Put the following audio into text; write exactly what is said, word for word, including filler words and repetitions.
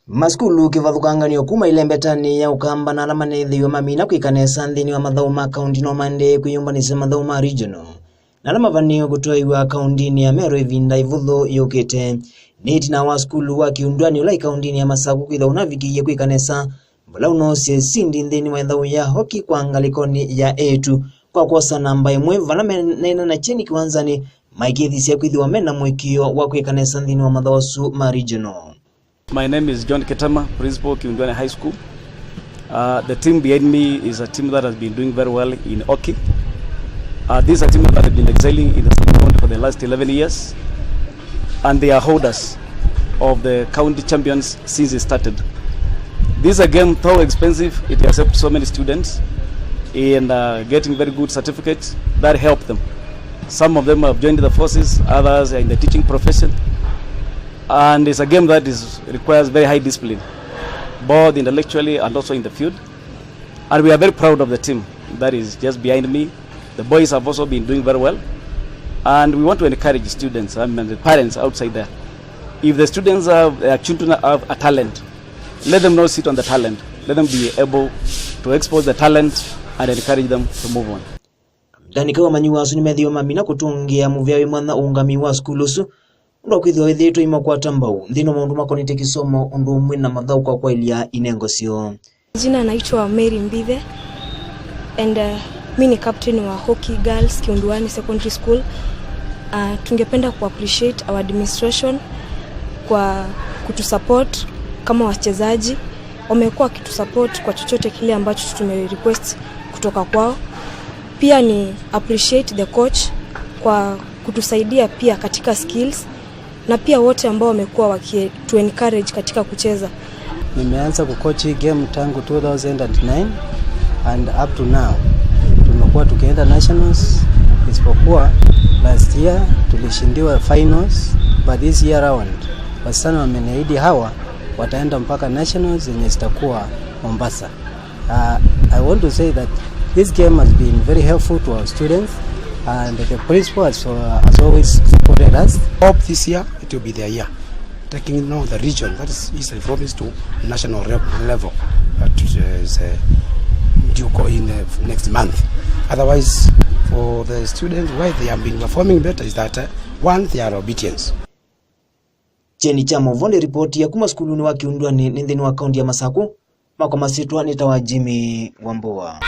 Masukulu kĩvathũkanganyo kuma ĩlembetanĩ ya Ũkamba na ala maneethĩiwe mamina kwĩka nesa nthĩnĩ wa mathaũ ma kaunti no maendee kwĩyũmbanĩsya mathaũ ma regional, na ala mavanĩĩwe kũtwaĩwa kauntinĩ ya Meru ĩvinda ĩvũthũ yũkĩte. Nĩ ĩtina wa sukulu wa Kiundwani ũla ĩ kauntinĩ ya Masaku kwĩthwa ũnavikĩie kwĩka nesa, vala ũnoosye sindi nthĩnĩ wa ĩthaũ ya hoki kwa ngalĩkonĩ ya eĩtu kwa kwosa namba ĩmwe, vala meneena na kyeni kĩwanzanĩ maikĩĩthisya kwĩthĩwa mena mũĩkĩĩo wa kwĩka nesa nthĩnĩ wa mathaũ asu ma regional. My name is John Ketema, Principal, Kiundwani High School. Uh, the team behind me is a team that has been doing very well in hockey. Uh, this is a team that has been excelling in the South County for the last eleven years, and they are holders of the county champions since it started. This is a game, though expensive, it has helped so many students in, uh, getting very good certificates that help them. Some of them have joined the forces, others are in the teaching profession. And it's a game that is, requires very high discipline, both intellectually and also in the field. And we are very proud of the team that is just behind me. The boys have also been doing very well. And we want to encourage students, I mean, the parents outside there. If the students have, their children have a talent, let them not sit on the talent. Let them be able to expose the talent and encourage them to move on. Ndani kau amanyiwa asu nĩmethĩiwe mamina kũtũngĩa mũvea wĩ mwanya ũũngami wa sukulu ũsu, ũndũ wa kwĩthĩwa wĩthĩĩtwe imakwata mbau nthĩnĩ wa maũndũ makonetye kĩsomo ũndũ ũmwe na mathaũ kwa kwaĩlya inengo syoo. Jina naitwa Mary Mbithe, and, uh, mi ni captain wa Hockey Girls Kiunduani Secondary School. Uh, tungependa ku appreciate our administration kwa kutusupport kama wachezaji. Wamekuwa wakitusupport kwa chochote kile ambacho tumerequest kutoka kwao. Pia ni appreciate the coach kwa kutusaidia pia katika skills, na pia wote ambao wamekuwa wakitu encourage katika kucheza. Nimeanza kucoach hii game tangu two thousand and nine and up to now. Tumekuwa tukienda nationals, isipokuwa last year tulishindiwa finals, but this year round wasichana wameniahidi hawa wataenda mpaka nationals zenye zitakuwa Mombasa. Uh, I want to say that this game has been very helpful to our students, and the principal has, uh, has always supported us. Hope this year it will be their year, taking, you know, the region, that is Eastern Province, to national re-, level. That is, uh, due co-, in, uh, next month. Otherwise, for the students, why they have been performing better is that, uh, one, they are obedience. Kyeni kya Maũvoo nĩ ripoti ya kuma sukulunĩ wa Kiundwani nĩ nthĩnĩ wa kaunti ya Masaku. Makwa masitwa nĩ ta wa Jimmy Wambua.